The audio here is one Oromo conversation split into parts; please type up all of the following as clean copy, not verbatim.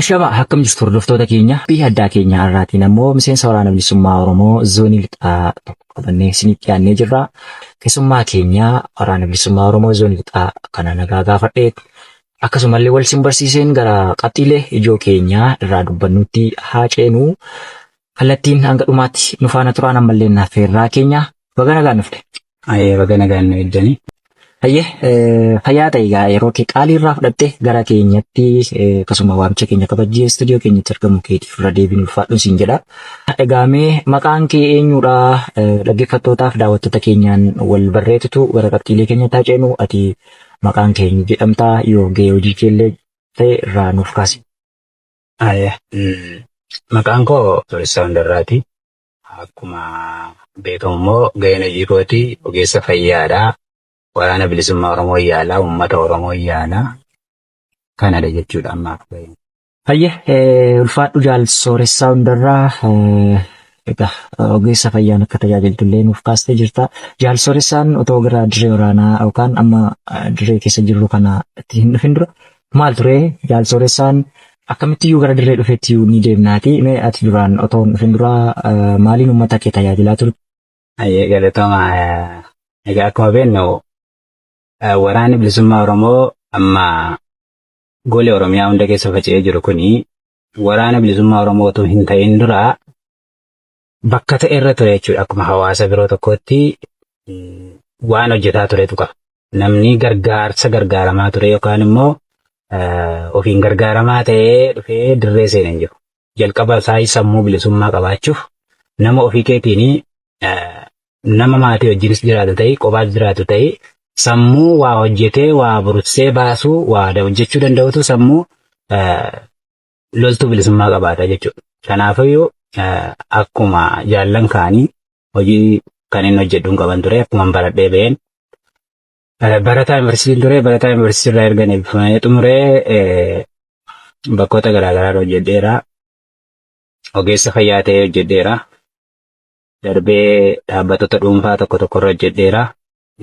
Ashama akkam jirtu hordoftoota keenya biyya addaa keenya har'aatiin ammoo miseensa waraana bilisummaa Oromoo zoonii lixaa tokko qabannee isiniif dhiyaannee jirra. Keessummaa keenya waraana bilisummaa Oromoo zoonii lixaa kana nagaa gaafadhee akkasumallee wal sin barsiiseen gara qabxiilee ijoo keenyaa irraa dubbannutti haa ceenu. Kallattiin hanga dhumaatti nu faana turaan ammallee naffeerraa keenya baga nagaan dhufte. Ayyee baga nagaan nu eddanii. Hayyee fayyaa ta'e egaa yeroo kee qaalii irraa fudhatte gara keenyatti akkasuma waamicha keenya kabajjee istuudiyoo keenyatti argamu keetiif irra deebiin ulfaadhuun siin jedha. Egaa mee maqaan kee eenyudha? Dhaggeeffattootaaf daawwattoota keenyaan wal barreetutu gara qabxiilee keenyatti haa ceenu ati maqaan kee eenyu jedhamta yoo gahee hojii kee illee ta'e irraa nuuf kaasi. Ayyee maqaan koo Sooressaa Hundarraati. Akkuma beekamu immoo gaheen hojii kooti ogeessa fayyaadha. Waraana Bilisummaa Oromoo yaalaa, uummata Oromoo yaalaa. Kanadha jechuudha ammaaf gaheen. Hayyee ulfaadhu jaal Sooressaa Hundarraa egaa ogeessa fayyaan akka tajaajiltu illee nuuf kaastee jirta. Jaal Sooressaan otoo gara dirree waraanaa yookaan amma dirree keessa jirru kana itti hin dhufin dura maal ture jaal Sooressaan akkamittiyyuu gara dirree dhufeetti ni deemnaati. Mee ati duraan otoo hin dhufin dura maaliin uummata kee tajaajilaa turte? Hayyee galatooma. Egaa akkuma beeknu waraanni bilisummaa Oromoo amma golee Oromiyaa hunda keessa faca'ee jiru kuni waraana bilisummaa Oromoo otoo hin ta'in dura bakka ta'e irra ture jechuudha. Akkuma hawaasa biroo tokkootti waan hojjetaa turetu qaba. Namni gargaarsa gargaaramaa ture yookaan immoo ofiin gargaaramaa ta'ee dhufee dirree seene hin jiru. Jalqaba isaa sammuu bilisummaa qabaachuuf nama ofii keetiin nama maatii wajjinis jiraatu ta'e kophaas jiraatu ta'e sammuu waa hojjetee waa burussee baasuu waa hojjechuu danda'utu sammuu loltuu bilisummaa qabaata jechuudha. Kanaafiyyuu akkuma jaallan kaanii hojii kan inni hojjedhu hin qaban ture akkuma baradhee ba'een barataa yuunivarsiitiin ture barataa yuunivarsiitii irraa erga eebbifamee xumuree bakkoota garaagaraa hojjedheera. Ogeessa fayyaa ta'ee hojjedheera. Darbee dhaabbattoota dhuunfaa tokko tokko irra hojjedheera.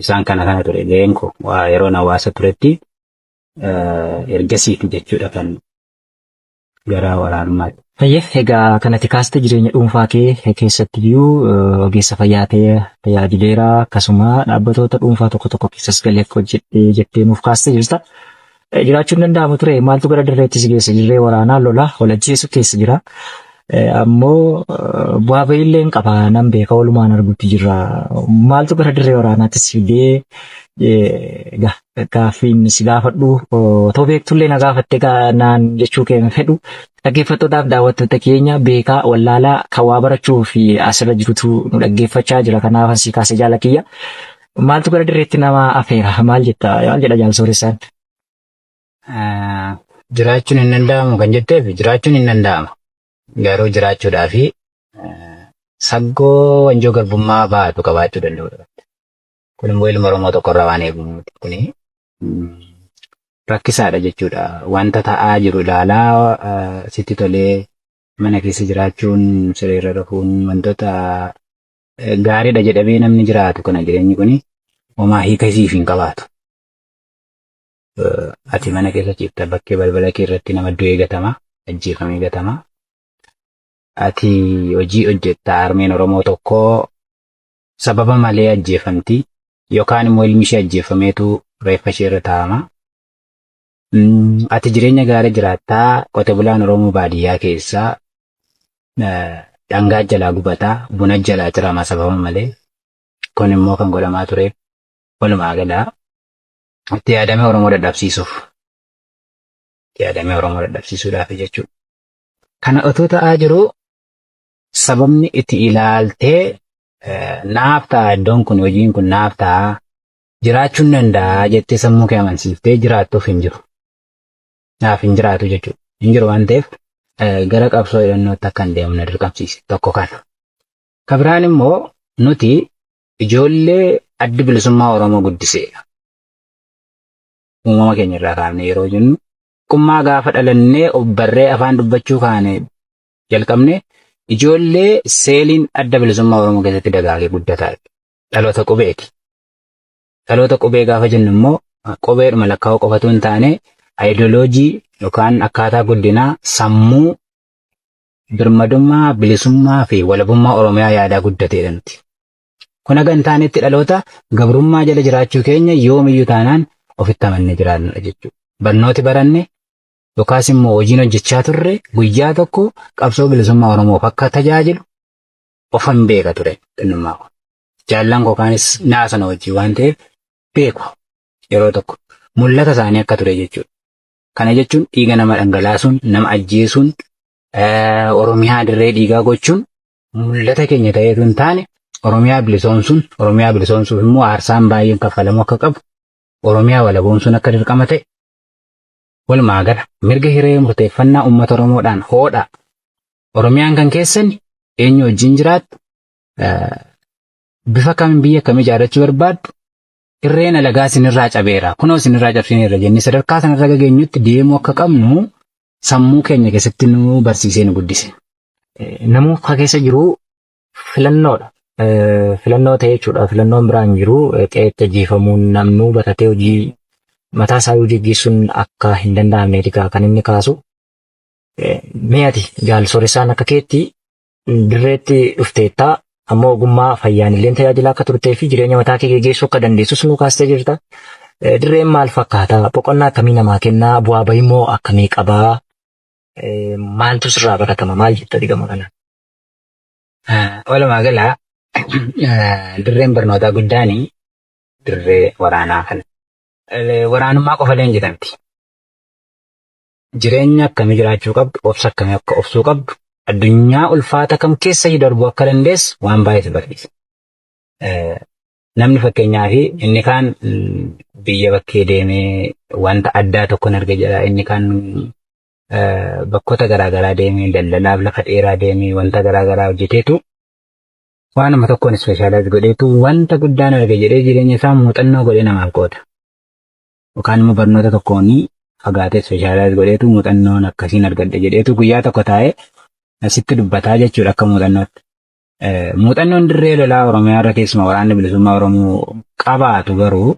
Isaan kana kana ture gaheen koo waa yeroon hawaasa turetti ergasiiti jechuudha kan gara waraanummaatti. Fayyee egaa kanatti kaaste jireenya dhuunfaa kee keessatti iyyuu ogeessa fayyaa ta'ee tajaajileera akkasuma dhaabbatoota dhuunfaa tokko tokko keessas galee akka hojjedhe jettee nuuf kaastee jirta. Jiraachuun danda'amu ture maaltu gara dirreetti si geesse dirree waraanaa lola wal ajjeesu keessa jira. Ammoo bu'aa bahiillee hin qaba nan beeka walumaan arguutti jirra. Maaltu gara dirree waraanaatti si fidee gaaffiin si gaafadhu otoo beektullee na gaafatte naan jechuu kee hin fedhu. Dhaggeeffattootaaf daawwattoota keenya beekaa wallaalaa kan waa barachuu fi asirra jirutu nu dhaggeeffachaa jira. Kanaaf asii kaasee jaala kiyya. Maaltu gara dirreetti nama afeera? Maal jetta? Maal jedha jaal Sooressaan? Jiraachuun hin danda'amu kan jetteef jiraachuun hin danda'ama. Garuu jiraachuudhaaf saggoo wanjoo garbummaa baatu qabaachuu danda'udha. Kun immoo ilma Oromoo tokkorraa waan eegamu miti. Kuni rakkisaadha jechuudha. Wanta ta'aa jiru ilaalaa sitti tolee mana keessa jiraachuun sireerra rafuun wantoota gaariidha jedhamee namni jiraatu kana jireenyi kuni homaa hiika isiif hin qabaatu. Ati mana keessa ciifta bakkee balbala kee irratti nama du'ee gatama, ajjeefamee gatama. Ati hojii hojjetta harmeen Oromoo tokko sababa malee ajjeefamti yookaan immoo ilmi ishee ajjeefameetu reeffa ishee irra taa'ama. Ati jireenya gaarii jiraattaa qote bulaan Oromoo baadiyyaa keessaa dhangaa jalaa gubataa buna jalaa cirama sababa malee kun immoo kan godhamaa tureef walumaa galaa itti yaadamee Oromoo dadhabsiisuuf itti yaadamee Oromoo dadhabsiisuudhaaf jechuudha. Kana otoo ta'aa jiru sababni itti ilaaltee naaf ta'a iddoon kun hojiin kun naaf ta'a jiraachuun danda'a jettee sammuu kee amansiiftee jiraattuuf hin jiru. Naaf hin jiraatu jechuudha. Hin jiru waan ta'eef gara qabsoo hidhannootti akka hin deemne dirqamsiise tokko kana. Ka biraan immoo nuti ijoollee addi bilisummaa Oromoo guddiseedha. Uumama keenya irraa kaafne yeroo jennu qummaa gaafa dhalannee of barree afaan dubbachuu kaane jalqabne ijoollee seeliin adda bilisummaa Oromoo keessatti dagaagee guddataa dhaloota qubeeti. Dhaloota qubee gaafa jennu immoo qubeedhuma lakkaa'uu qofatu hin taane ayidooloojii yookaan akkaataa guddinaa sammuu birmadummaa, bilisummaa fi walabummaa Oromiyaa yaadaa guddateedha nuti. Kun haga hin taanetti dhaloota gabrummaa jala jiraachuu keenya yoomiyyuu taanaan ofitti amannee jiraannudha jechuudha. Barnooti baranne yookaas immoo hojiin hojjechaa turre guyyaa tokko qabsoo bilisummaa Oromoof akka tajaajilu ofan beeka ture xinnummaa koo. Jaallan koo kaanis naa sana hojii waan ta'eef beeku yeroo tokko mul'ata isaanii akka ture jechuudha. Kana jechuun dhiiga nama dhangalaasuun, nama ajjeesuun, Oromiyaa dirree dhiigaa gochuun mul'ata keenya ta'eetu hin taane Oromiyaa bilisoomsuun, Oromiyaa bilisoomsuuf immoo aarsaan baay'een kaffalamuu akka qabu, Oromiyaa walaboomsuun akka dirqama ta'e, walumaa gala mirga hiree murteeffannaa uummata Oromoodhaan hoodha. Oromiyaan kan keessan eenyu wajjin jiraattu, bifa kamiin biyya akkamii ijaarrachuu barbaaddu, irreen alagaa isinirraa cabeera, kunoo isinirraa cabsineerra jennee sadarkaa sanarra gageenyutti deemuu akka qabnu sammuu keenya keessatti nu barsiisee nu guddise. Namuu akka keessa jiru filannoodha. Filannoo ta'e jechuudha. Filannoon biraan jiru qe'eetti ajjeefamuun namnuu batatee hojii mataa isaa geggeessuun akka hin danda'amneeti kan inni kaasu. Mee ati jaal Sooressaan akka keetti dirreetti dhufteettaa ammoo ogummaa fayyaan illee tajaajila akka turtee fi jireenya mataa kee geggeessuu akka dandeessus nu kaastee jirta. Dirreen maal fakkaata? Boqonnaa akkamii namaa kennaa? Bu'aa bahii immoo akkamii qabaa? Maaltu sirraa baratama? Maal jetta gama kanaan? Walumaa gala dirreen barnootaa guddaan dirree waraanaa kana. Waraanummaa qofa illee hin jedhamti. Jireenya akkamii jiraachuu qabdu, obsa akkamii akka obsuu qabdu, addunyaa ulfaata kam keessa darbuu akka dandeessu waan baay'ee si barsiisa. Namni fakkeenyaaf inni kaan biyya bakkee deemee wanta addaa tokkon arge jedha. Inni kaan bakkoota garaagaraa deemee daldalaaf lafa dheeraa deemee wanta garaagaraa hojjeteetu waanuma tokkoon specialize godheetu wanta guddaan arge jedhee jireenya isaa muuxannoo godhee namaaf qooda. Yookaan immoo barnoota tokkoon fagaatee specialize godheetu muuxannoon akkasiin argadhe jedheetu guyyaa tokko taa'ee asitti dubbataa jechuudha akka muuxannootti. Muuxannoon dirree lolaa Oromiyaa irra keessumaa waraanni bilisummaa Oromoo qabaatu garuu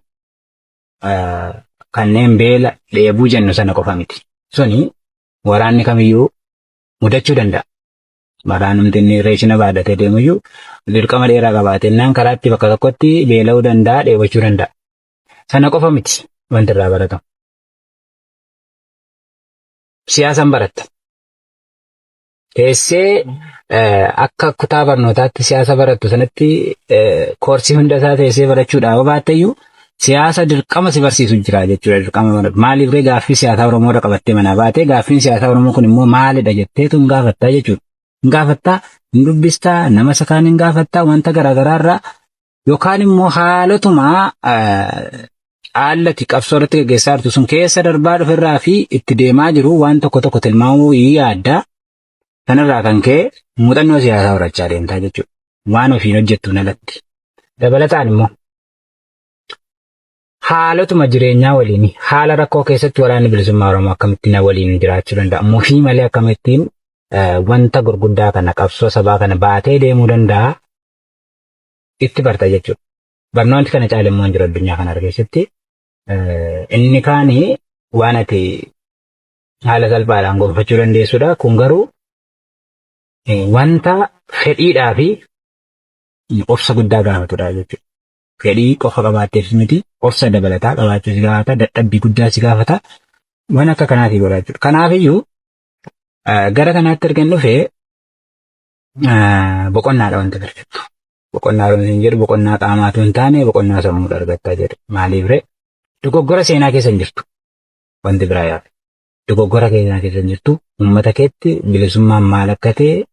kanneen beela dheebuu jennu sana qofa miti. Suni waraanni kamiyyuu mudachuu danda'a. Waraanumti inni reeshina baadhatee deemuyyuu dirqama dheeraa qabaate innaan karaatti bakka tokkotti beela'uu danda'a, dheebochuu danda'a. Sana qofa miti wanti irraa baratamu. Siyaasaan baratta. Teessee akka kutaa barnootaatti siyaasa barattu sanatti koorsii hunda isaa teessee barachuudhaaf yoo baatte iyyuu siyaasa dirqama si barsiisu jira jechuudha. Dirqama maaliif ree gaaffii siyaasaa Oromoo irra qabattee manaa baatee gaaffiin siyaasaa Oromoo kun immoo maalidha jetteetu hin gaafattaa jechuudha. Hin gaafattaa, hin dubbistaa, nama isa kaan hin gaafattaa wanta garaagaraa irraa yookaan immoo haalotuma haalati qabsoo irratti gaggeessaa jirtu sun keessa darbaa dhuferraa fi itti deemaa jiru waan tokko tokko tilmaamuu yaadda. Kanarraa kan ka'e muuxannoo siyaasaa horachaa deemtaa jechuudha. Waan ofiin hojjettuun alatti. Dabalataan immoo haalotuma jireenyaa waliin haala rakkoo keessatti waraanni bilisummaa Oromoo akkamitti na waliin jiraachuu danda'a? Mufii malee akkamittiin wanta gurguddaa kana qabsoo sabaa kana baatee deemuu danda'a? Itti barta jechuudha. Barnoonni kana caale immoo hin jiru addunyaa kana keessatti. Inni kaani waan ati haala salphaadhaan gonfachuu dandeessudha. Kun garuu wanta fedhiidhaa fi obsa guddaa gaafatudha jechuudha. Fedhii qofa qabaatteef miti obsa dabalataa qabaachuu si gaafata, dadhabbii guddaa si gaafata. Waan akka kanaatii godha jechuudha. Kanaafiyyuu gara kanaatti erga hin dhufee boqonnaadha wanti argattu. Boqonnaa yeroo isin jedhu boqonnaa qaamaatu hin taane boqonnaa sammuudha argattaa jedhu. Maaliif ree? Dogoggora seenaa keessa hin jirtu. Wanti biraa yaafe. Dogoggora seenaa keessa hin jirtu. Uummata keetti bilisummaan maal akka ta'e,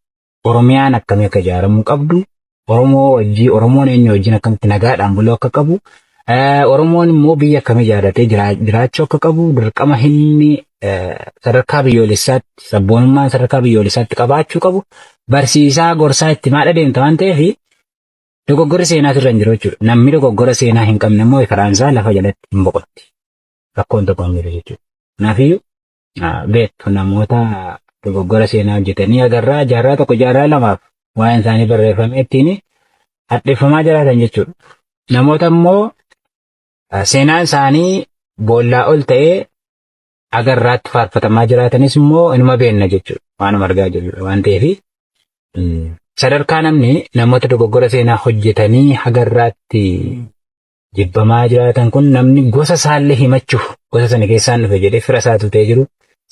Oromiyaan akkamii akka ijaaramuu qabdu, Oromoo wajjii Oromoon eenyu wajjin akkamitti nagaadhaan buluu akka qabu, Oromoon immoo biyya akkamii ijaarratee jiraachuu akka qabu, dirqama inni sadarkaa biyyoolessaatti sabboonummaan sadarkaa biyyoolessaatti qabaachuu qabu barsiisaa gorsaa itti maadha deemta waan ta'eef dogoggorri seenaa sirra hin jiru jechuudha. Namni dogoggora seenaa hin qabne immoo karaan isaa lafa jalatti hin boqotti. Rakkoon tokko hin jiru jechuudha. Kanaafiyyuu beektu namoota dogoggora seenaa hojjetanii agarraa jaarraa tokko jaarraa lamaaf waa'een isaanii barreeffamee ittiin hadheeffamaa jiraatan jechuudha. Namoota immoo seenaan isaanii boollaa ol ta'ee Agarraatti faarfatamaa jiraatanis immoo inuma beenna jechuudha. Waanuma argaa jirrudha waan ta'eef sadarkaa namni namoota dogoggora seenaa hojjetanii hagarraatti jibbamaa jiraatan kun namni gosa isaallee himachuuf gosa sana keessaan dhufe jedhee fira isaatu ta'ee jiru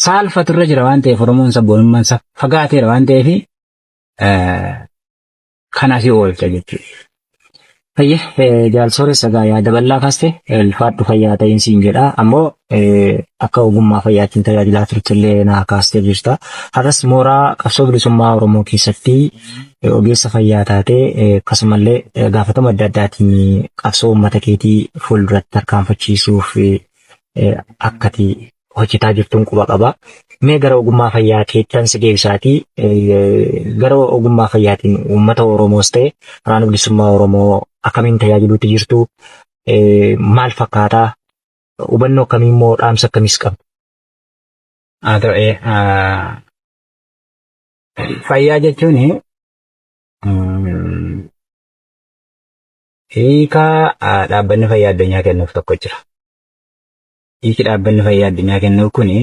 saalfatu irra jira waan ta'eef, Oromoon sabboonummaan isaa fagaateera waan ta'eef kan asii oolcha jechuudha. Fayyee Jaal Sooressa, egaa yaada bal'aa kaaste, ulfaadhu, fayyaa ta'iin siin jedha. Ammoo akka ogummaa fayyaattiin tajaajilaa turtellee naa kaastee jirta. Har'as mooraa qabsoo bilisummaa Oromoo keessatti ogeessa fayyaa taatee, akkasumallee gaafatama adda addaatiin qabsoo uummata keetii fuulduratti tarkaanfachiisuuf akkati hojjetaa jirtuun quba qaba. Mee gara ogummaa fayyaa keettan si deebisaatii, gara ogummaa fayyaatiin uummata Oromoos ta'e waraana bilisummaa Oromoo akkamiin tajaajiluutti jirtu? Maal fakkaataa? Hubannoo akkamii immoo, dhaamsa akkamiis qabdu? Haa ta'u, fayyaa jechuun hiikaa dhaabbanni fayyaa addunyaa kennuuf tokko jira. Hiiki dhaabbanni fayyaa addunyaa kennuuf kuni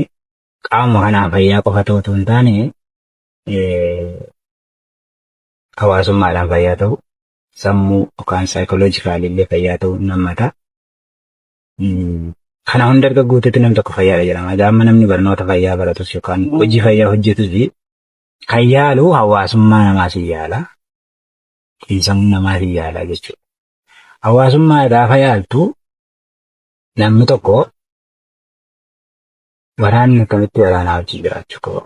qaamuma kanaan fayyaa qofa ta'u otoo hin taane, hawaasummaadhaan fayyaa ta'u, sammuu yookaan psychologically illee fayyaa ta'uu nammata. Kana hunda erga guutuutti namni tokko fayyaadha jedhama. Gaafa namni barnoota fayyaa baratus yookaan hojii fayyaa hojjetus, kan yaalu hawaasummaa namaas hin yaala. Xiinsammuu namaas hin yaala jechuudha. Hawaasummaa gaafa yaaltu, namni tokko waraanni akkamitti waraanaa wajjin jiraachuu qabu?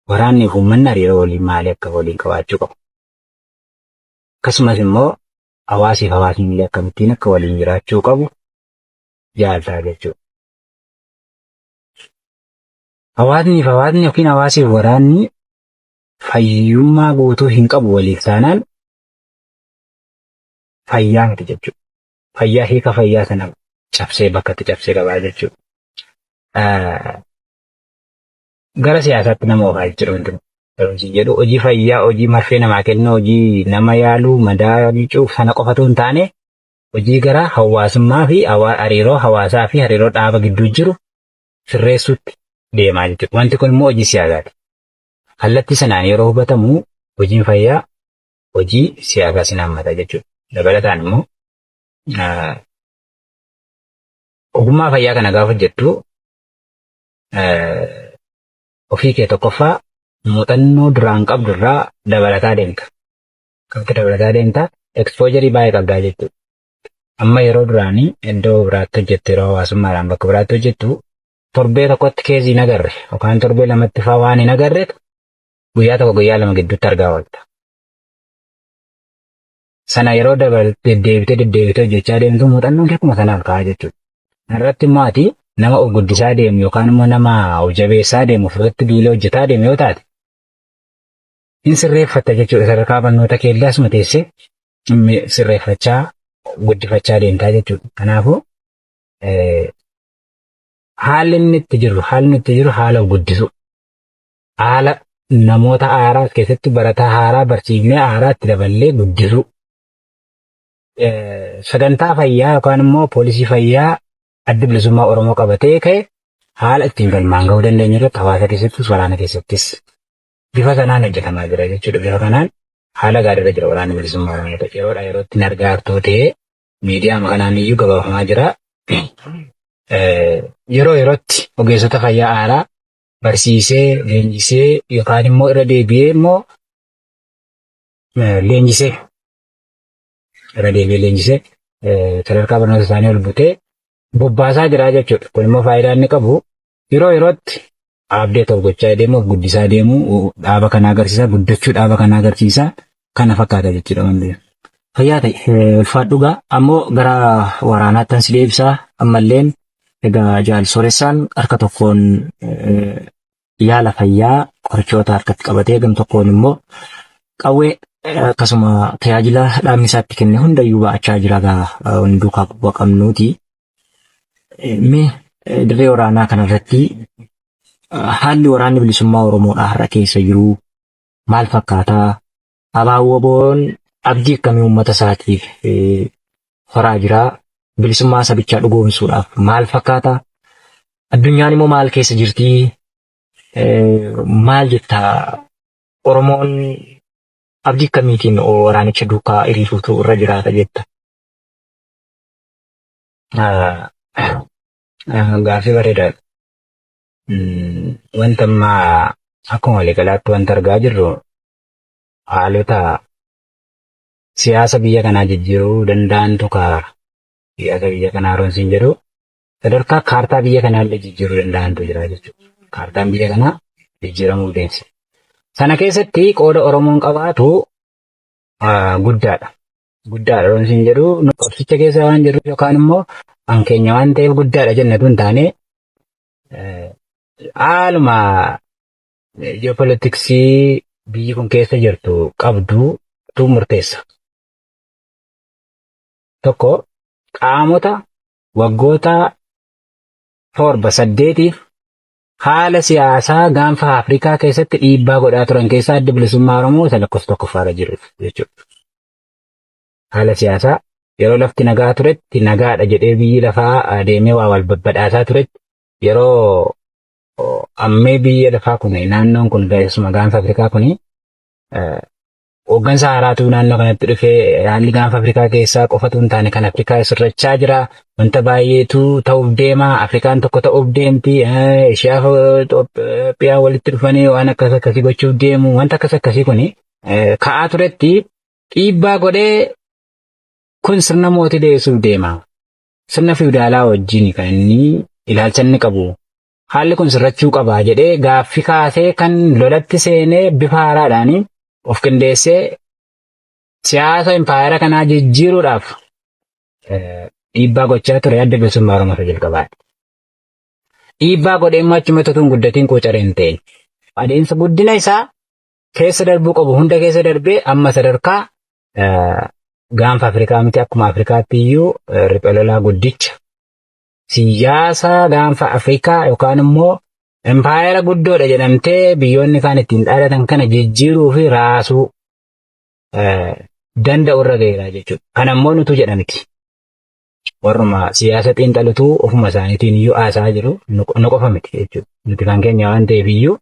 Waraanni fi uummanni hariiroo waliin maalii akka waliin qabaachuu qabu? Akkasumas immoo hawaasii fi hawaasni illee akkamittiin akka waliin jiraachuu qabu yaaltaa jechuudha. Hawaasni fi hawaasni yookiin hawaasii fi waraanni fayyummaa guutuu hin qabu waliif taanaan fayyaa miti jechuudha. Fayyaa, hiika fayyaa sana cabsee bakka itti cabsee qabaa jechuudha. Gara siyaasaatti nama oofaa jechuudha wanti kun. Barumsi jedhu hojii fayyaa, hojii marfee namaa kennuu, hojii nama yaaluu, madaa miicuu sana qofatu hin taane, hojii gara hawaasummaa fi hariiroo hawaasaa fi hariiroo dhaaba gidduu jiru sirreessuutti deemaa jechuudha. Wanti kun immoo hojii siyaasaati. Kallattii sanaan yeroo hubatamu, hojiin fayyaa hojii siyaasaa sin hammata jechuudha. Dabalataan immoo ogummaa fayyaa kana gaafa hojjettu, ofii kee tokkoffaa muuxannoo duraan qabdu irraa dabalataa deemta. Qabxii dabalataa deemta. Exposure baay'ee qabdaa jechuudha. Amma yeroo duraanii iddoo biraatti hojjettu, yeroo hawaasummaadhaan bakka biraatti hojjettu, torbee tokkotti case hin agarre yookaan torbee lamatti fa'aa waan hin agarreetu guyyaa tokko, guyyaa 2 gidduutti argaa oolta. Sana yeroo deddeebitee deddeebitee hojjechaa deemtu, muuxannoon kee akkuma sanaaf ka'a jechuudha. Irratti immoo ati nama of guddisaa deemu yookaan immoo nama of jabeessaa deemu, ofirratti duulee hojjetaa deemu yoo taate, hin sirreeffatta jechuudha. Sadarkaa barnoota kee illee asuma teessee sirreeffachaa guddifachaa deemtaa jechuudha. Kanaafuu haalli inni itti jiru haala of guddisuu, haala namoota haaraa keessatti barataa haaraa barsiifnee haaraa itti daballee guddisuu. Sagantaa fayyaa yookaan immoo poolisii fayyaa Addi Bilisummaa Oromoo qabatee ka'e haala ittiin galmaan gahuu dandeenyu irratti hawaasa keessattis waraana keessattis bifa sanaan hojjetamaa jira jechuudha. Bifa kanaan haala gaariirra jira Waraanni Bilisummaa Oromoo. Yeroodhaa yerootti hin argaa ta'ee miidiyaa kanaan iyyuu gabaafamaa jira. Yeroo yerootti ogeessota fayyaa haaraa barsiisee, leenjisee, yookaan immoo irra deebi'ee immoo leenjisee, irra deebi'ee leenjisee, sadarkaa barnoota isaanii ol butee bobbaasaa jira jechuudha. Kun immoo faayidaa inni qabu, yeroo yerootti update of gochaa deemu, of guddisaa deemu dhaaba kana agarsiisa, guddachuu dhaaba kana agarsiisa, kana fakkaata jechuudha wanti. Fayyaa ta'e, ulfaadhu. Gaa ammoo gara waraanaatti si deebisaa. Ammalleen egaa Jaal Sooressaan harka tokkoon yaala fayyaa qorichoota harkatti qabatee, gam tokkoon immoo qawwee, akkasuma tajaajila dhaabni isaatti kenne hundayyuu ba'achaa jira, gaa hunduu quba qabnuuti. Mee dirree waraanaa kanarratti haalli Waraanni Bilisummaa Oromoodhaa har'a keessa jiru maal fakkaataa? ABO-WBOn abdii akkamii uummata isaatiif horaa jiraa? Bilisummaa sabichaa dhugoomsuudhaaf maal fakkaata? Addunyaan immoo maal keessa jirti? Maal jetta? Oromoon abdii akkamiitiin waraanicha duukaa hiriiruutu irra jiraata jetta? Gaaffii bareedaadha. Wanta ammaa akkuma waliigalaatti wanta argaa jirru haalota siyaasa biyya kanaa jijjiiruu danda'antu kaara. Siyaasa biyya kanaa yeroon siin jedhu sadarkaa kaartaa biyya kanaa illee jijjiiruu danda'antu jira jechuudha. Kaartaan biyya kanaa jijjiiramuu deemsi. Sana keessatti qooda Oromoon qabaatu guddaadha. Guddaadha yeroon siin jedhu nu qabsicha keessa waan jirru yookaan immoo kan keenya waan ta'eef guddaadha jenna tun taane, haaluma ji'opolitiksii biyyi kun keessa jirtu qabdu tu murteessa. Tokko, qaamota waggoota 7, 8f haala siyaasaa gaanfa Afrikaa keessatti dhiibbaa godhaa turan keessaa Adda Bilisummaa Oromoo isa lakkoofsa tokkoffaarra jiru jechuudha. Haala siyaasaa yeroo lafti nagaa turetti nagaadha jedhee biyyi lafaa deemee waa wal babbadhaasaa turetti, yeroo ammee biyya lafaa kun, naannoon kun, keessumaa gaanfa Afrikaa kun hooggansa haaraatu naannoo kanatti dhufee, haalli gaanfa Afrikaa keessaa qofatu hin taane kan Afrikaa sirrachaa jira. Wanta baay'eetu ta'uuf deema. Afrikaan tokko ta'uuf deemti. Ishiyaa fi Itoophiyaa walitti dhufanii waan akkas akkasii gochuuf deemu. Wanta akkas akkasii kuni ka'aa turetti dhiibbaa godhee kun sirna mootii deessuuf deema. Sirna fiwudaalaa wajjin kan inni ilaalcha inni qabu. Haalli kun sirrachuu qaba jedhee gaaffii kaasee kan lolatti seenee bifa haaraadhaan of qindeessee siyaasa impaayera kanaa jijjiiruudhaaf dhiibbaa gochaa ture Adda Bilisummaa Oromoo isa jalqabaati. Dhiibbaa godhee immoo achumatti utuu hin guddatiin quucaree hin ta'in. Adeemsa guddina isaa keessa darbuu qabu hunda keessa darbee amma sadarkaa gaanfa Afrikaa miti, akkuma Afrikaatti iyyuu riphee lolaa guddicha siyaasa gaanfa Afrikaa yookaan immoo impaayera guddoodha jedhamtee biyyoonni kaan ittiin dhaadatan kana jijjiiruu fi raasuu danda'u irra ga'eera jechuudha. Kana immoo nutu jedha miti. Warruma siyaasa xiinxalutu ofuma isaaniitiin iyyuu haasa'aa jiru, nu qofa miti jechuudha. Nuti kan keenya waan ta'eef iyyuu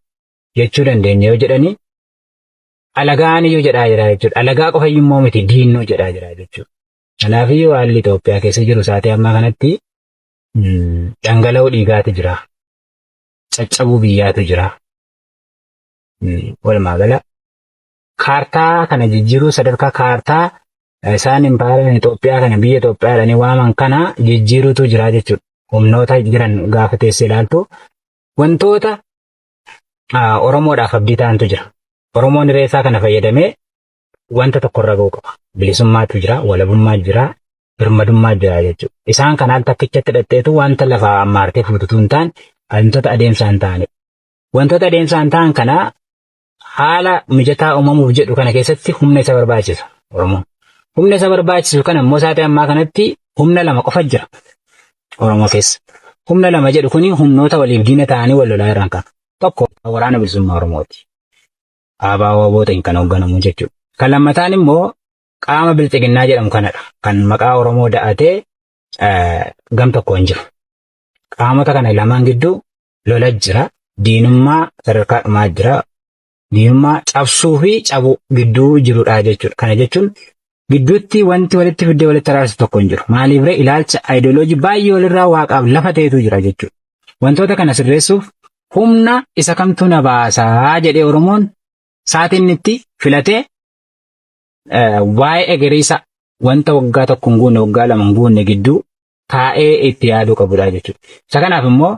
jechuu dandeenya yoo jedhanii, alagaan iyyuu jedhaa jira jechuudha. Alagaa qofa iyyuu immoo miti, diinnuu jedhaa jira jechuudha. Kanaaf iyyuu haalli Itoophiyaa keessa jiru sa'aatii ammaa kanatti dhangala'uu dhiigaatu jira. Caccabuu biyyaatu jira. Walumaa gala kaartaa kana jijjiiruu, sadarkaa kaartaa isaan impaayera Itoophiyaa kana biyya Itoophiyaa jedhanii waaman kana jijjiiruutu jira jechuudha. Humnoota jiran gaafa teessee ilaaltu wantoota Oromoodhaaf abdii ta'antu jira. Oromoon hiree isaa kana fayyadamee wanta tokko irra ga'uu qaba. Bilisummaatu jira, walabummaa jira, birmadummaa jira jechuudha. Isaan kana al takkichatti hidhatteetu wanta lafaa ammaartee fuututu hin taane, wantoota adeemsaan ta'anidha. Wantoota adeemsaan ta'an kana haala mijataa uumamuuf jedhu kana keessatti humna isa barbaachisa Oromoon. Humna isa barbaachisu kana immoo sa'aatii ammaa kanatti humna lama qofa jira Oromoo keessa. Humna lama jedhu kuni humnoota waliif diina ta'anii wal lolaa jiran kana. Tokko Waraana Bilisummaa Oromooti. ABO-WBOtiin kan hoogganamu jechuudha. Kan lammataan immoo qaama Bilxiginnaa jedhamu kanadha. Kan maqaa Oromoo da'atee gam tokkoon jiru. Qaamota kana lamaan gidduu lola jira. Diinummaa sadarkaa dhumaa jira. Diinummaa cabsuu fi cabuu gidduu jirudha jechuudha. Kana jechuun gidduutti wanti walitti fiddee walitti araarsu tokko hin jiru. Maaliif ree? Ilaalcha ayidooloojii baay'ee walirraa waaqaaf lafa ta'etu jira jechuudha. Wantoota kana sirreessuuf humna isa kamtu na baasaa jedhee Oromoon saatiin itti filatee waa'ee egereessa wanta waggaa 1 hin guunne, waggaa 2 hin guunne gidduu taa'ee itti yaaduu qabudha jechuudha. Isa kanaaf immoo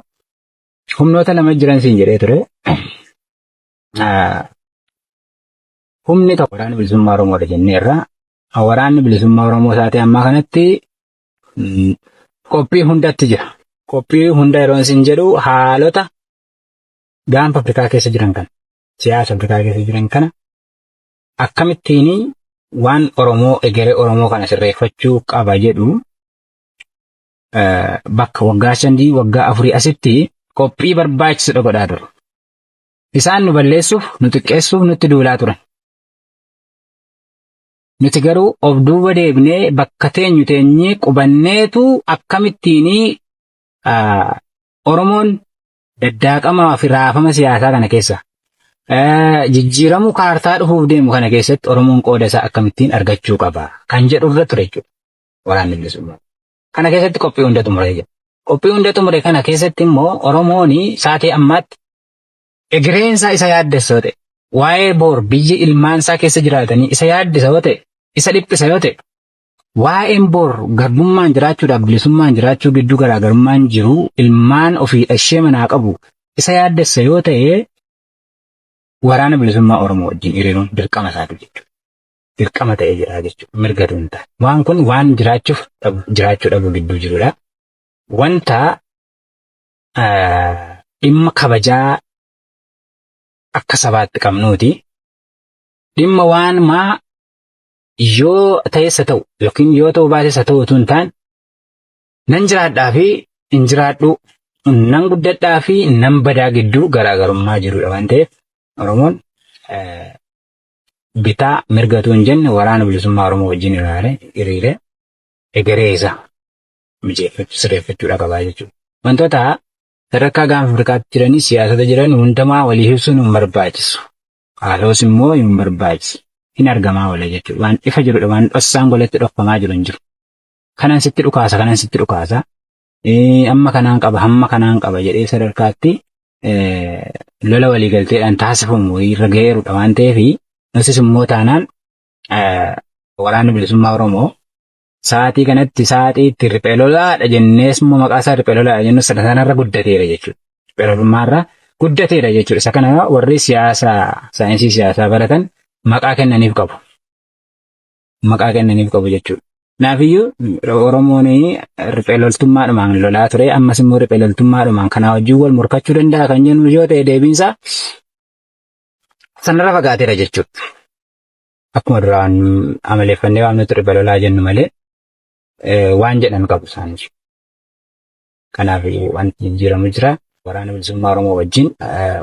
humnoota lama jiran siin jedhee ture. Humni tokko Waraana Bilisummaa Oromoodha jenneerra. Waraanni Bilisummaa Oromoo isaatii ammaa kanatti qophii hundatti jira. Qophii hunda yeroo isin jedhu haalota gaanfa Afrikaa keessa jiran kana, siyaasa Afrikaa keessa jiran kana akkamittiin waan Oromoo, egeree Oromoo kana sirreeffachuu qaba jedhu bakka waggaa 5, waggaa 4 asitti qophii barbaachisudha godhaa ture. Isaan nu balleessuuf, nu xiqqeessuuf nutti duulaa turan. Nuti garuu of duuba deebinee bakka teenyu teenyee qubanneetu akkamittiin Oromoon daddaaqamaa fi raafama siyaasaa kana keessa jijjiiramuu kaartaa dhufuuf deemu kana keessatti Oromoon qooda isaa akkamittiin argachuu qaba kan jedhu irra ture jechuudha. Waraanni bilisummaa. Kana keessatti qophii hunda xumuree jira. Qophii hunda xumure kana keessatti immoo Oromoon sa'aatii ammaatti egereen isaa isa yaaddessa yoo ta'e, waa'ee boor biyya ilmaan isaa keessa jiraatanii isa yaaddisa yoo ta'e, isa dhiphisa yoo ta'e, waa'een boor garbummaan jiraachuudhaaf bilisummaan jiraachuu gidduu garaagarummaan jiru ilmaan ofii dhashee manaa qabu isa yaaddessa yoo ta'e, waraana bilisummaa Oromoo wajjin hiriiruun dirqama isaati jechuudha. Dirqama ta'ee jira jechuudha. Mirga dhuunfaa. Waan kun waan jiraachuuf jiraachuu dhabu gidduu jirudha. Wanta dhimma kabajaa akka sabaatti qabnuuti. Dhimma waan maa yoo ta'es haa ta'u yookiin yoo ta'uu baates haa ta'u utuu hin taane nan jiraadhaa fi hin jiraadhu, nan guddadhaa fi nan badaa gidduu garaagarummaa jirudha waan ta'eef Oromoon bitaa mirga utuu hin jenne waraana bilisummaa Oromoo wajjin hiriiree egeree isaa mijeeffachuu sirreeffachuudha qabaa jechuudha. Wantoota sadarkaa gaanfa Afrikaatti jiranii siyaasota jiran hundumaa walii ibsuun hin barbaachisu. Haasa'us immoo hin barbaachisu. Hin argamaa oola jechuudha. Waan ifa jirudha. Waan dhossaan golatti dhokfamaa jiru hin jiru. Kanan sitti dhukaasa, kanan sitti dhukaasa. Amma kanaan qaba, hamma kanaan qaba jedhee sadarkaatti lola waliigalteedhaan taasifamu irra ga'eerudha waan ta'eef nutis immoo taanaan waraanni bilisummaa Oromoo sa'aatii kanatti sa'aatii itti riphee lolaadha jennees immoo maqaa isaa riphee lolaadha jennu sanarra guddateera jechuudha. Riphee lolummaarra guddateera jechuudha. Isa kana warri siyaasa saayinsii siyaasaa baratan maqaa kennaniif qabu. Maqaa kennaniif qabu jechuudha. Kanaafiyyuu Oromoon riphee loltummaadhumaan lolaa ture ammas immoo riphee loltummaadhumaan kanaa wajjin wal morkachuu danda'a kan jennu yoo ta'e deebiinsaa sanarra fagaateera jechuudha. Akkuma duraan amaleeffannee waamnutti riphee lolaa jennu malee waan jedhan qabu isaanis. Kanaaf wanti jijjiiramu jira. Waraana bilisummaa Oromoo wajjin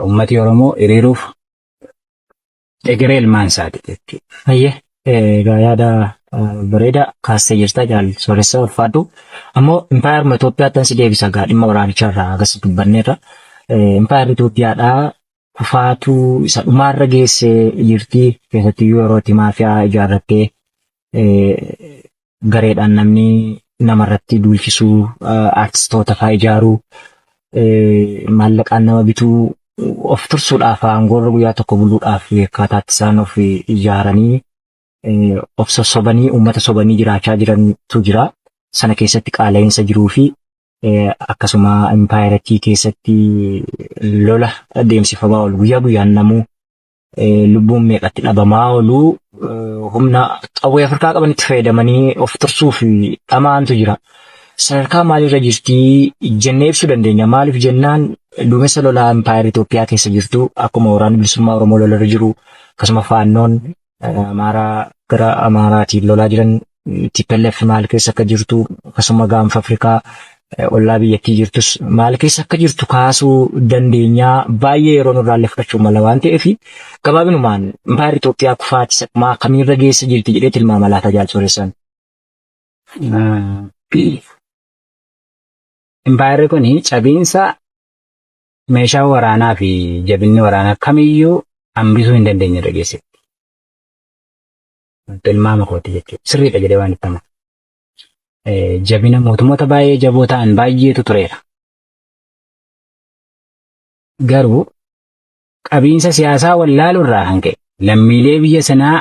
uummati Oromoo hiriiruuf egeree ilmaan isaati jechuudha. Hayyee egaa yaada bareeda kaastee jirta jaal sooressa ulfaadhu. Ammoo impaayeruma Itoophiyaatti si deebisa egaa dhimma waraanichaa irraa agas dubbanneerra. Impaayerri Itoophiyaadhaa kufaatuu isa dhumaarra geessee jirti. Keessattiyyuu yeroo itti maafiyaa ijaarrattee gareedhaan namni namarratti duulchisuu, aartistoota fa'aa ijaaruu, maallaqaan nama bituu, of tursuudhaaf aangoorra guyyaa tokko buluudhaaf akkaataatti isaan of ijaaranii of sossobanii uummata sobanii jiraachaa jirantu jira. Sana keessatti qaala'insa jiruu fi akkasuma impaayerattii keessatti lola deemsifamaa oolu guyyaa guyyaan namuu lubbuun meeqatti dhabamaa oolu humna qawwee Afrikaa qabanitti fayyadamanii of tursuuf dhamaantu jira. Sadarkaa maalirra jirti jennee ibsuu dandeenya. Maaliif jennaan duumessa lolaa impaayera Itoophiyaa keessa jirtu akkuma waraanni bilisummaa Oromoo lolarra jiru akkasuma faannoon Amaaraa gara Amaaraatiin lolaa jiran TPLF maal keessa akka jirtu akkasuma gaanfa Afrikaa ollaa biyyattii jirtus maal keessa akka jirtu kaasuu dandeenyaa baay'ee yeroo nurraa illee fudhachuu mala waan ta'eef gabaabinumaan impaayerri Itoophiyaa kufaatii isa dhumaa kamiirra geessa jirti jedhee tilmaama laata jaal sooressan. Impaayerri kun cabiinsa meeshaa waraanaa fi jabinni waraanaa kamiyyuu hambisuu hin dandeenye irra geessetti. Tilmaama kooti jechuudha. Sirriidha jedhee waan itti amanu. Jabina mootummoota baay'ee jaboo ta'an baay'eetu tureera. Garuu qabiinsa siyaasaa wallaaluu irraa kan ka'e lammiilee biyya sanaa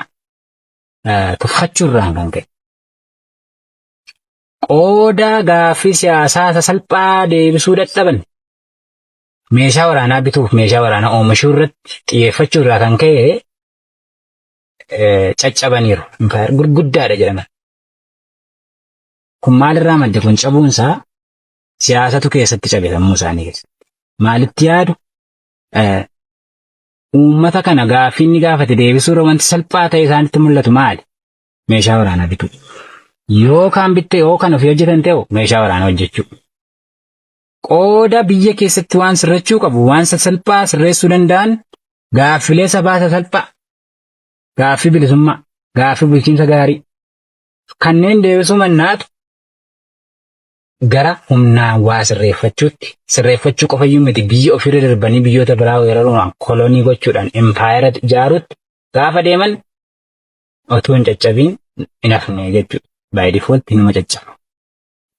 tuffachuu irraa kan ka'e qooda gaaffii siyaasaa sasalphaa deebisuu dadhaban meeshaa waraanaa bituuf meeshaa waraanaa oomishuu irratti xiyyeeffachuu irraa kan ka'e caccabaniiru. Impaayar gurguddaadha jedhaman. Kun maalirraa madde kun cabuunsaa siyaasatu keessatti cabe sammuu isaanii keessatti. Maalitti yaadu? Uummata kana gaaffii inni gaafate deebisuu irra wanti salphaa ta'e isaanitti mul'atu maali? Meeshaa waraanaa bituu. Yoo kaan bitte yoo kan ofii hojjetan ta'e meeshaa waraanaa hojjechuu. Qooda biyya keessatti waan sirrachuu qabu waan sasalphaa sirreessuu danda'an gaaffilee sabaa sasalphaa gaaffii bilisummaa gaaffii bulchiinsa gaarii kanneen deebisuu mannaatu Gara humnaan waa sirreeffachuutti, sirreeffachuu qofayyuu miti, biyya ofirra darbanii biyyoota biraa weeraruudhaan kolonii gochuudhaan impaayera ijaaruutti gaafa deeman otoo hin caccabiin hin hafne jechuudha. By default inuma caccaba.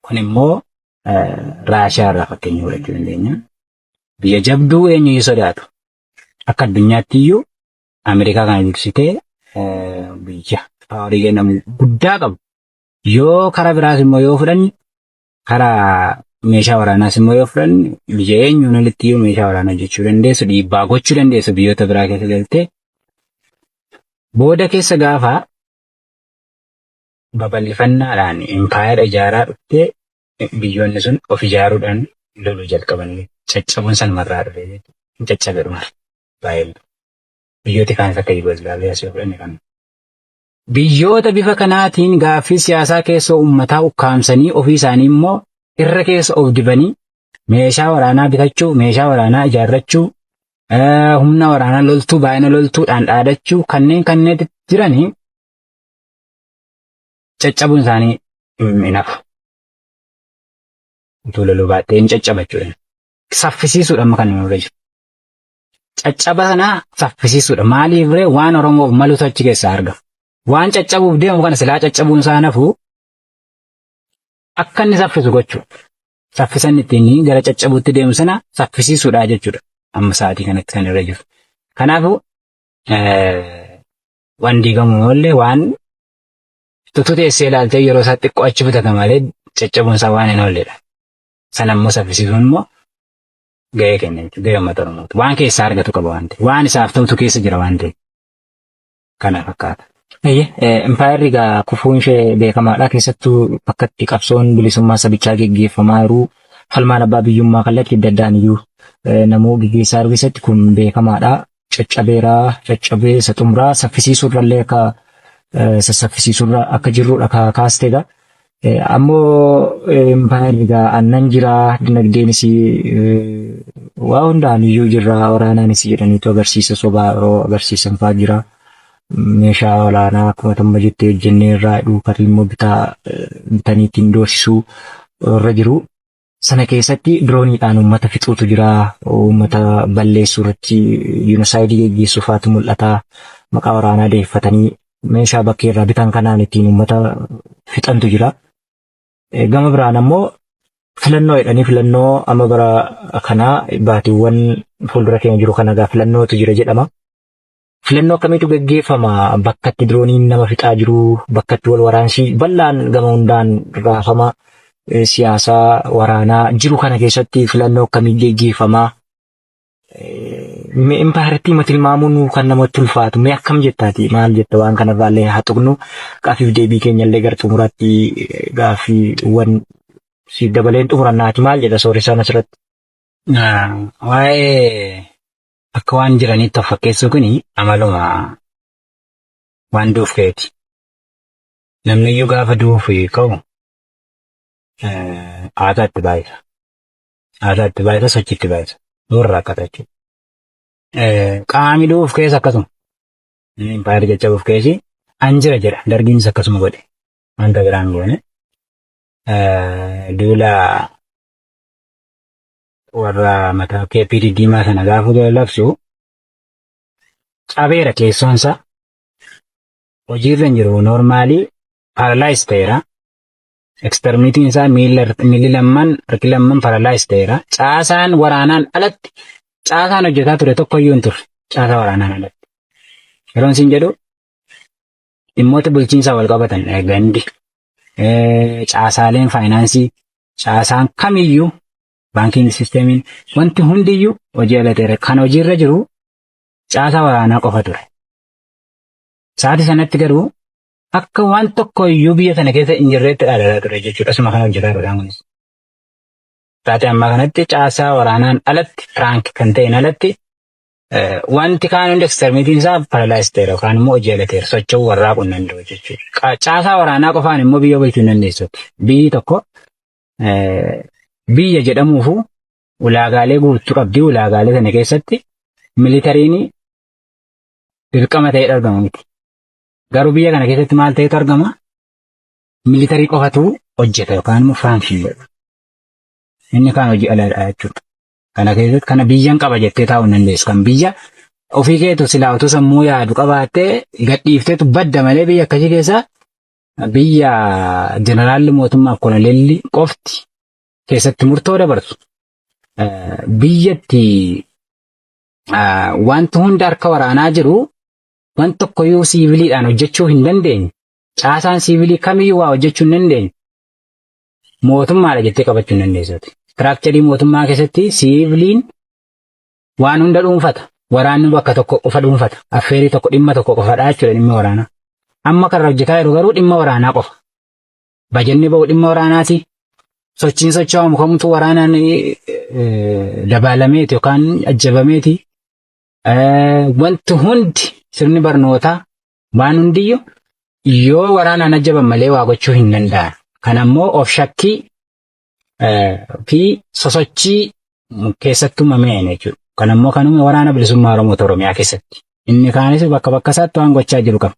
Kun immoo Raashiyaa irraa fakkeenya fudhachuu dandeenya. Biyya jabduu eenyuyyuu sodaatu. Akka addunyaatti iyyuu Ameerikaa kana dursitee biyya power kennamu guddaa qabu. Yoo karaa biraas immoo yoo fudhanne, karaa meeshaa waraanaas immoo yoo fudhanne, biyya eenyuun olitti iyyuu meeshaa waraanaa hojjechuu dandeessu, dhiibbaa gochuu dandeessu, biyyoota biraa keessa galtee booda keessa gaafa babal'ifannaadhaan impaayera ijaaraa dhuftee biyyoonni sun of ijaaruudhaan loluu jalqaban, caccabuun sanumarraa dhufe jechuudha. Hin caccabe dhuma baay'ee. Biyyooti kaanis akka Yugoslaaviyaa yoo fudhanne kan. Biyyoota bifa kanaatiin gaaffii siyaasaa keessoo uummataa ukkaamsanii ofii isaanii immoo irra keessa of dibanii meeshaa waraanaa bitachuu, meeshaa waraanaa ijaarrachuu, humna waraanaa loltuu baay'ina loltuudhaan dhaadachuu kanneen jiranii caccabuun isaanii hin hafu. Utuu loluu baattee hin caccaba jechuudha. Saffisiisuudha amma kan nurra jiru. Caccaba sana saffisiisuudha. Maaliif ree? Waan Oromoof malutu achi keessaa argama. Waan caccabuuf deemu kana silaa caccabuun isaa nafu akka inni saffisu gochuudha. Saffisan ittiin gara caccabuutti deemu sana saffisiisuudha jechuudha. Amma sa'aatii kanatti kan irra jiru. Kanaafuu waan diigamu illee waan tutu teessee ilaaltee yeroo isaa xiqqoo achi bitata malee caccabuun isaa waan hin oolledha. Sana immoo saffisiisuun immoo gahee keenya jechuudha. Gahee uummata Oromooti. Waan keessaa argatu qaba waan ta'eef. Waan isaaf ta'utu keessa jira waan ta'eef. Kana fakkaata. Impaayerri egaa kufuun ishee beekamaadha. Keessattuu bakka itti qabsoon bilisummaa sabichaa geggeeffamaa jiru, falmaan abbaa biyyummaa kallattii adda addaan iyyuu namuu geggeessaa jiru keessatti kun beekamaadha. Caccabeeraa, caccabee isa xumuraa saffisiisuurrallee akka saffisiisuurra akka jirrudha kaasteega. Ammoo impaayerri egaa aannan jira, dinagdeenis waa hundaan iyyuu jirra, waraanaanis jedhaniitu agarsiisa sobaa yeroo agarsiisan fa'aa jira. Meeshaa waraanaa akkuma tamma jettee hojjennee irraa dhuunfaa immoo bitaa bitanii ittiin doorsisuu irra jiru. Sana keessatti dirooniidhaan uummata fixuutu jira. Uummata balleessuu irratti genocide geggeessuu fa'aatu mul'ata. Maqaa waraanaa deeffatanii meeshaa bakkee irraa bitan kanaan ittiin uummata fixantu jira. Gama biraan ammoo filannoo jedhanii filannoo amma bara kanaa baatiiwwan fuuldura keenya jiru kana egaa filannootu jira jedhama. Filannoo akkamiitu geggeeffama? Bakka itti dirooniin nama fixaa jiru, bakka itti wal waraansi bal'aan gama hundaan raafama siyaasaa waraanaa jiru kana keessatti filannoo akkamii geggeeffama? Mee impaayeritti hima tilmaamuun kan namatti ulfaatu. Mee akkam jettaati? Maal jetta? Waan kanarraallee haa tuqnu. Gaaffiif deebii keenyallee gara xumuraatti gaaffiiwwan siif dabaleen xumurannaati. Maal jedha sooressaan asirratti? Waa'ee akka waan jiraniitti of fakkeessuu kuni amaluma waan du'uuf ka'eeti. Namni iyyuu gaafa du'uuf ka'u aadaa itti baay'isa. Aadaa itti baay'isa, sochii itti baay'isa. Warra rakkata jechuudha. Qaamni du'uuf keessa akkasuma. Impaayerri caccabuuf keessi an jira jedha. Dargiinis akkasuma godhe. Wanta biraan goone. Duula warra mataa KPD diimaa sana gaafa labsu cabeera, keessoonsa hojiirra hin jiru, normal paralyze ta'eera. Extremity-n isaa, miilli lamman, harki lamman paralyze ta'eera. Caasaan waraanaan alatti caasaan hojjetaa ture tokko iyyuu hin turre caasaa waraanaan alatti. Yeroon isin jedhu dhimmoota bulchiinsaa wal qabatan, gandi, caasaaleen faayinaansii, caasaan kamiyyuu, banking system-iin, wanti hundiyyuu hojii ala ta'eera. Kan hojiirra jiru caasaa waraanaa qofa ture. Sa'aatii sanatti garuu akka waan tokko iyyuu biyya sana keessa hin jirreetti dhaadataa ture jechuudha. Asuma kana hojjetaa ture kunis. Sa'aatii ammaa kanatti caasaa waraanaan alatti, rank kan ta'een alatti, wanti kaan hundi extremity-n isaa paralyze ta'eera yookaan immoo hojii ala ta'eera, socho'uu warraaquu hin danda'u jechuudha. Caasaa waraanaa qofaan immoo biyya bulchuu hin dandeessu. Biyyi tokko biyya jedhamuufu ulaagaalee guutuu qabdi. Ulaagaalee sana keessatti military-n dirqama ta'ee argama miti. Garuu biyya kana keessatti maal ta'etu argama? Military qofatu hojjeta yookaan immoo function godha. Inni kaan hojii alaadha jechuudha. Kana keessatti kana biyyan qaba jettee taa'uu hin dandeessu. Kan biyya ofii keetu silaa utuu sammuu yaadu qabaattee gadhiifteetu badda malee biyya akkasii keessa biyya jeneraalli mootummaaf koloneelli qofti keessatti murtoo dabarsu biyyatti wanti hunda harka waraanaa jiru waan tokkoyyuu siiviliidhaan hojjechuu hin dandeenye. Caasaan siivilii kamiyyuu waa hojjechuu hin dandeenye. Mootummaadha jettee qabachuu hin dandeessuuti. Structure mootummaa keessatti siiviliin waan hunda dhuunfata. Waraanni bakka tokko qofa dhuunfata. Affeerii tokko dhimma tokko qofadha jechuudha dhimma waraanaa. Amma kan hojjetaa jiru garuu dhimma waraanaa qofa. Bajanni ba'u dhimma waraanaati. Sochiin socho'amu kamtu waraanaan dabaalameeti yookaan ajjabameeti. Wanti hundi sirni barnootaa waan hundiyyuu yoo waraanaan ajjaban malee waa gochuu hin danda'an. Kan ammoo of shakkii fi sosochii keessatti uumameen jechuudha. Kan ammoo kan uume waraana bilisummaa Oromoo Oromiyaa keessatti. Inni kaanis bakka bakka isaatti waan gochaa jiru qaba.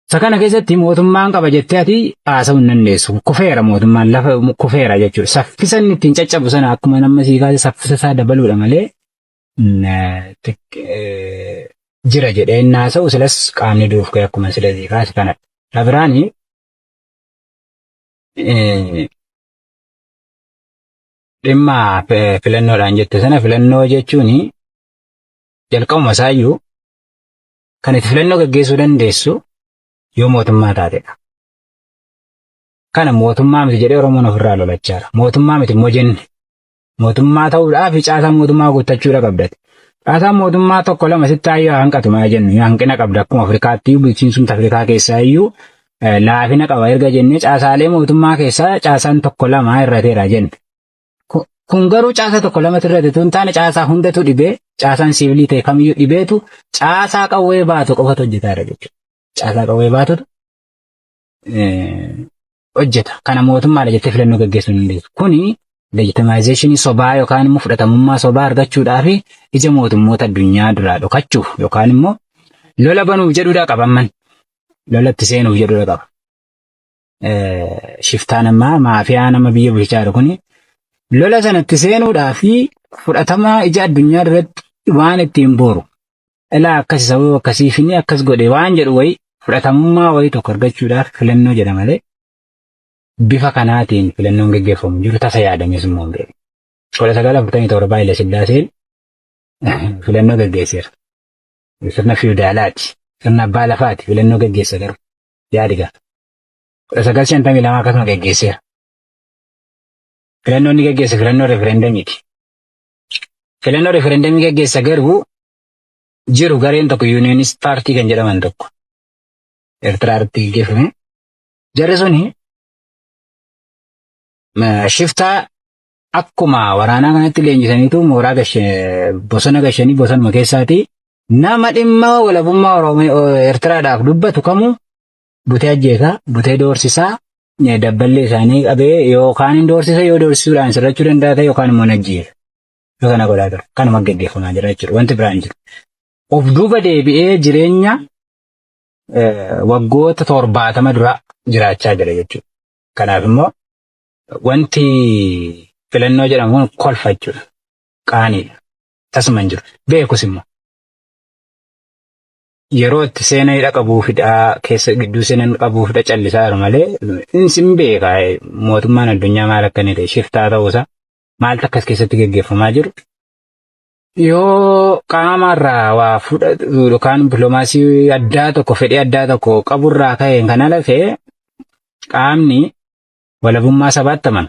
Isa kana keessatti mootummaan qaba jettee ati haasa'uu hin dandeessu. Kufeera mootummaan lafa kufeera jechuudha. Saffisa inni ittiin caccabu sana akkuma nama sii kaase saffisa isaa dabaluudha malee jira jedhee inni haasa'u silas qaamni duuf ka'e akkuma sila sii kaase kanadha. Kabiraani dhimma filannoodhaan jette sana filannoo jechuun jalqabuma isaayyuu kan itti filannoo gaggeessuu dandeessu yoo mootummaa taatedha. Kana mootummaa miti jedhee Oromoon ofirraa lolachaara. Mootummaa miti immoo jenne. Mootummaa ta'uudhaaf caasaa mootummaa guuttachuudha qabdati. Caasaan mootummaa tokko lama sitti hayyuu hanqatu maa jennu hanqina qabda akkuma Afrikaatti bulchiinsumti Afrikaa keessaa iyyuu laafina qaba erga jennee caasaalee mootummaa keessaa caasaan tokko lama irrateera jenne. Kun garuu caasaa tokko lamatu irratti tun taane caasaa hundatu dhibee caasaan siivilii ta'e kamiyyuu dhibeetu caasaa qawwee baatu qofatu hojjetaa jira jechuudha. Caasaa qawwee baatutu hojjeta. Kana mootummaadha jettee filannoo gaggeessuu hin dandeessu. Kuni legitimization sobaa yookaan immoo fudhatamummaa sobaa argachuudhaaf ija mootummoota addunyaa duraa dhokachuuf yookaan immoo lola banuuf jedhuudha qaba amman. Lola itti seenuuf jedhuudha qaba. Shiftaan ammaa maafiyaa nama biyya bulchaa jiru kuni lola sanatti seenuudhaa fi fudhatama ija addunyaa duratti waan ittiin booru. Ilaa akkas sababa akkasiif inni akkas godhe waan jedhu wayii fudhatamummaa wayii tokko argachuudhaaf filannoo jedha malee bifa kanaatiin filannoon geggeeffamu jiru tasa yaadamees immoo hin beeku. 1947 Haile Sillaaseen filannoo geggeesseera. Sirna fiwudaalaati. Sirna abbaa lafaati filannoo geggeessa garuu. Yaadi gaa. 1952 akkasuma geggeesseera. Filannoo inni geggeesse filannoo referendamiiti. Filannoo referendamii geggeessa garuu jiru gareen tokko Unionist Party kan jedhaman tokko Eertiraa irratti geggeeffame. Jarri suni shiftaa akkuma waraanaa kanatti leenjisaniitu mooraa bosona gashanii bosonuma keessaati nama dhimma walabummaa Eertiraadhaaf dubbatu kamuu butee ajjeesaa, butee doorsisaa, dabballee isaanii qabee yookaan hin doorsisa yoo doorsisuudhaan sirrachuu danda'a ta'e yookaan immoo ajjeesa. Yoo kana godhaa ture. Kanuma geggeeffamaa jira jechuudha. Wanti biraan hin jiru. Of duuba deebi'ee jireenya waggoota 70 dura jiraachaa jira jechuudha. Kanaaf immoo wanti filannoo jedhamu kun kolfa jechuudha. Qaaniidha. Tasuma hin jiru. Beekus immoo. Yeroo itti seena hidha qabuuf hidhaa keessa gidduu seenan qabuuf hidha callisaa jiru malee innis hin beeka mootummaan addunyaa maal akka inni ta'e shiftaa ta'uusaa maaltu akkas keessatti geggeeffamaa jiru. Yoo qaama irraa waa fudhatu yookaan dippiloomaasii addaa tokko fedhii addaa tokko qaburraa ka'een kan ala ta'e qaamni walabummaa sabaatti amanu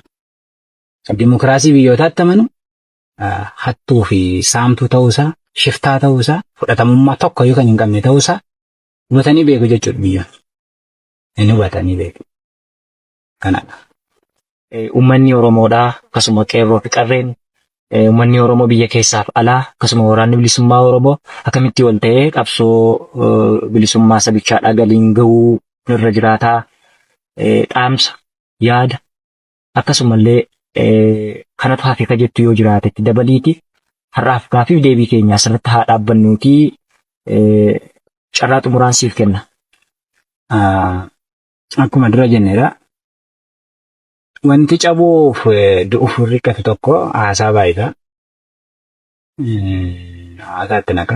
dimokiraasii biyyootaatti amanu hattuu fi saamtuu ta'uusaa shiftaa ta'uusaa fudhatamummaa tokko iyyuu kan hin qabne ta'uusaa hubatanii beeku jechuudha biyyoon. Inni hubatanii beeku. Kanadha. Uummanni Oromoodhaa akkasuma qeerroo fi qarreen uummanni Oromoo biyya keessaaf alaa akkasuma waraanni bilisummaa Oromoo akkamitti wal ta'ee qabsoo bilisummaa sabichaadhaa galiin gahuu irra jiraataa dhaamsa yaada akkasumallee kanatu hafe ka jettu yoo jiraate itti dabaliiti har'aaf gaafiif deebii keenya asirratti haa dhaabbannuutii carraa xumuraan siif kenna. Akkuma dura jennedha. Wanti cabuuf du'uuf riqqatu tokko haasaa baay'isa. Haasaatti naqa.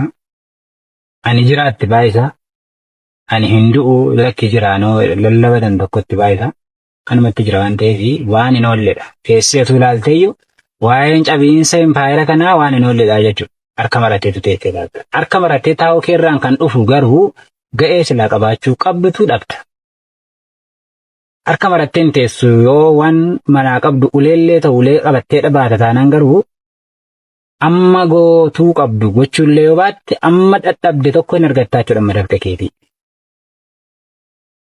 Ani jiraatti baay'isa. Ani hin du'u lakki jiraanoo lallabatan tokkotti baay'isa. Kanumatti jira waan ta'eef waan hin oolledha. Teesseetu ilaalteeyyuu waa'een cabiinsa impaayera kanaa waan hin oolledha jechuudha. Harka marateetu teessee ilaalta. Harka maratee taa'uu keerraan kan dhufu garuu ga'ee silaa qabaachuu qabdutu dhabda. Harka marattee hin teessu yoo waan manaa qabdu uleellee ta'u ulee qabattee dhabaata taanaan garuu amma gootuu qabdu gochuullee yoo baatte amma dadhabde tokko hin argattaa jechuudha amma dafqa keetii.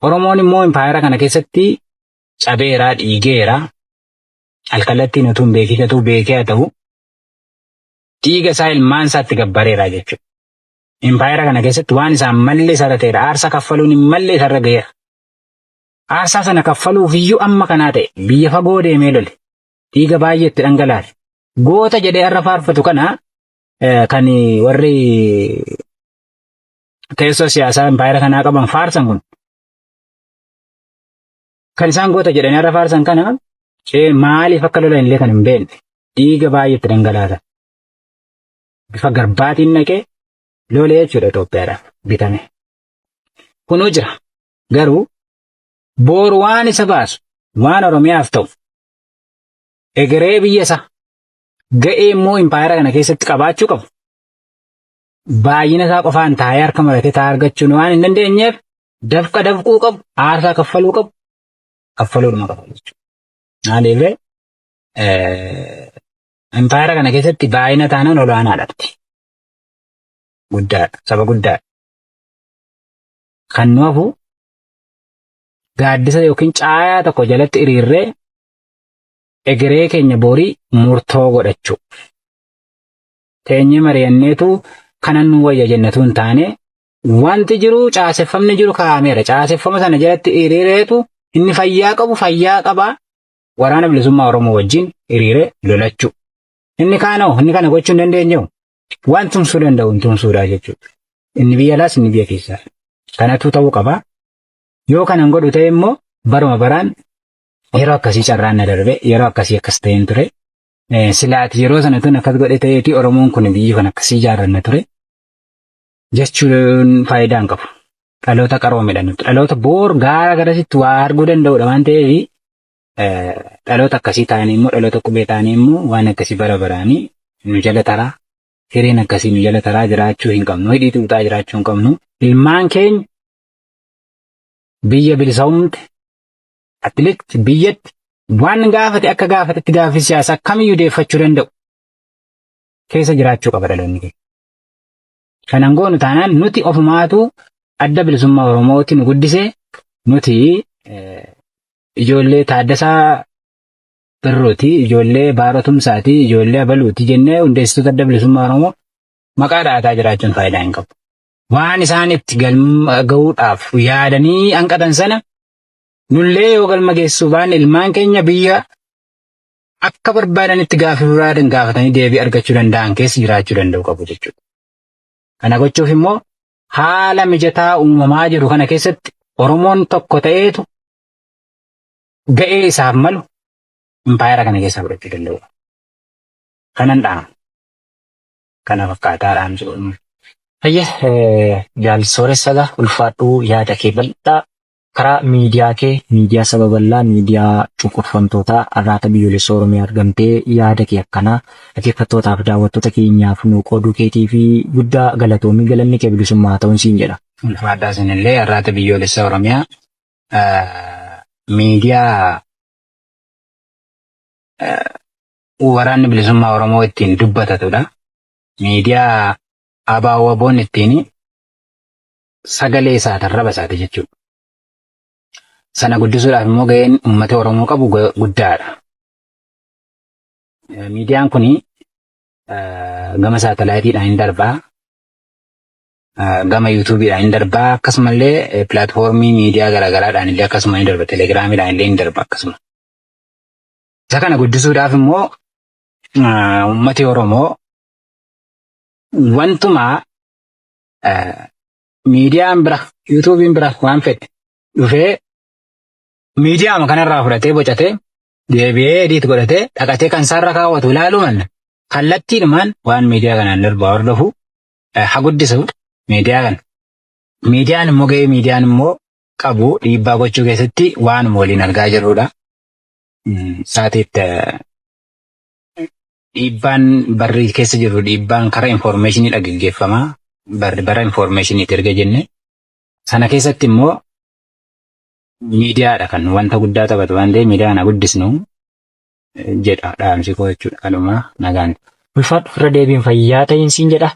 Oromoon immoo impaayera kana keessatti cabeera, dhiigeera. Alkallattiin utuu hin beekin haa ta'u beekee haa ta'u dhiiga isaa ilmaan isaatti gabbareera jechuudha. Impaayera kana keessatti waan isaan malle isarra ta'eera. Aarsaa kaffaluun hin malle isarra ga'eera. Aarsaa sana kaffaluuf iyyuu amma kanaa ta'e biyya fagoo deemee lole. Dhiiga baay'ee itti dhangalaase. Goota jedhee har'a faarfatu kana kan warri teessoo siyaasaa impaayera kanaa qaban faarsan kun kan isaan goota jedhanii har'a faarsan kana maaliif akka lolan illee kan hin beekne dhiiga baay'ee itti dhangalaasan. Bifa garbaatiin naqee lolee jechuudha Itoophiyaadhaaf bitame. Kunuu jira. Garuu booru waan isa baasu waan Oromiyaaf ta'u egeree biyya isaa ga'ee immoo impaayera kana keessatti qabaachuu qabu. Baay'ina isaa qofaan taa'ee harka maratee taa'ee argachuun waan hin dandeenyeef dafqa dafquu qabu, aarsaa kaffaluu qabu, kaffaluudhuma qaba jechuudha. Maaliif impaayera kana keessatti baay'ina taanaan olaanaa dhabdi. Guddaadha, saba guddaadha. Kan nu hafu gaaddisa yookiin caayaa tokko jalatti hiriirree egeree keenya borii murtoo godhachuu. Teenyee mari'anneetu kanan nu wayya jennatu hin taane wanti jiru caaseffamni jiru kaa'ameera. Caaseffama sana jalatti hiriireetu inni fayyaa qabu fayyaa qabaa waraana bilisummaa Oromoo wajjin hiriiree lolachuu. Inni kaanoo inni kana gochuu hin dandeenyeewu waan tumsuu danda'u hin tumsuudha jechuudha. Inni biyya alaas inni biyya keessaas. Kanatu ta'uu qaba. Yoo kanan godhu ta'e immoo baruma baraan yeroo akkasii carraan na darbe yeroo akkasii akkas ta'een ture. Silaati yeroo sana tun akkas godhe ta'eeti Oromoon kun biyyi kun akkasii ijaarranna ture jechuun faayidaa hin qabu. Dhaloota qaroomedha nuti. Dhaloota boor gaara garasitti waa arguu danda'udha waan ta'eef dhaloota akkasii ta'anii immoo dhaloota qubee ta'anii immoo waan akkasii bara baraanii nu jala taraa hireen akkasii nu jala taraa jiraachuu hin qabnu. Hidhii xuuxaa jiraachuu hin qabnu. Ilmaan keenya biyya bilisoomte atileet biyyatti waan gaafate akka gaafatetti gaaffii siyaasaa kamiyyuu deeffachuu danda'u keessa jiraachuu qaba dhaloonni keenya. Kanan goonu taanaan nuti ofumaatu adda bilisummaa Oromooti nu guddise nuti ijoollee Taaddasaa Birruuti, ijoollee Baaroo Tumsaati, ijoollee Abaluuti jennee hundeessitoota adda bilisummaa Oromoo maqaa dhaataa jiraachuun faayidaa hin qabu. Waan isaan itti galma gahuudhaaf yaadanii hanqatan sana nullee yoo galma geessuu baanne ilmaan keenya biyya akka barbaadanitti gaaffii barbaadan gaafatanii deebii argachuu danda'an keessa jiraachuu danda'u qabu jechuudha. Kana gochuuf immoo haala mijataa uumamaa jiru kana keessatti Oromoon tokko ta'eetu ga'ee isaaf malu impaayera kana keessaa fudhachuu danda'u. Kanan dhaama. Kana fakkaataa dhaamsi godhamu. Hayyee jaal Sooressa ulfaadhuu yaada kee bal'aa karaa miidiyaa kee miidiyaa saba bal'aa miidiyaa cunqurfamtootaa Arraata Biyyoolessa Oromiyaa argamtee yaada kee akkanaa dhaggeeffattootaaf daawwattoota keenyaaf nu qooduu keetii fi guddaa galatoomii galanni kee bilisummaa haa ta'uun siin jedha. Ulfaadhaa isinillee Arraata Biyyoolessa Oromiyaa miidiyaa waraanni bilisummaa Oromoo ittiin dubbatatudha. Miidiyaa ABO-WBOn ittiin sagalee isaa tarraba isaati jechuudha. Sana guddisuudhaaf immoo gaheen uummata Oromoo qabu guddaadha. Miidiyaan kun gama saatalaayitiidhaan hin darbaa, gama yuutuubiidhaan hin darbaa, akkasumallee pilaatfoormii miidiyaa garaagaraadhaan illee akkasuma ni darba, telegiraamiidhaan illee ni darba akkasuma. Isa kana guddisuudhaaf immoo uummati Oromoo wantuma miidiyaan bira yuutuubiin bira waan fedhe dhufee miidiyaama kanarraa fudhatee bocatee Deebi'ee edit godhatee dhaqatee kan isaarra kaawwatu ilaaluu manna. Kallattiidhumaan waan miidiyaa kanaan darbaa hordofu haa guddisu miidiyaa kana. Miidiyaan immoo gahee miidiyaan immoo qabu dhiibbaa gochuu keessatti waanuma waliin argaa jirrudha. Saatiitti dhiibbaan barri keessa jirru dhiibbaan karaa informationiidha gaggeeffamaa. Barri bara informationiiti erga jenne. Sana keessatti immoo miidiyaadha kan wanta guddaa taphatu waan ta'eef miidiyaa kana guddisnu jedha dhaamsi koo jechuudha. Kanuma nagaan. Ulfaadhu, irra deebiin fayyaa ta'iin siin jedha.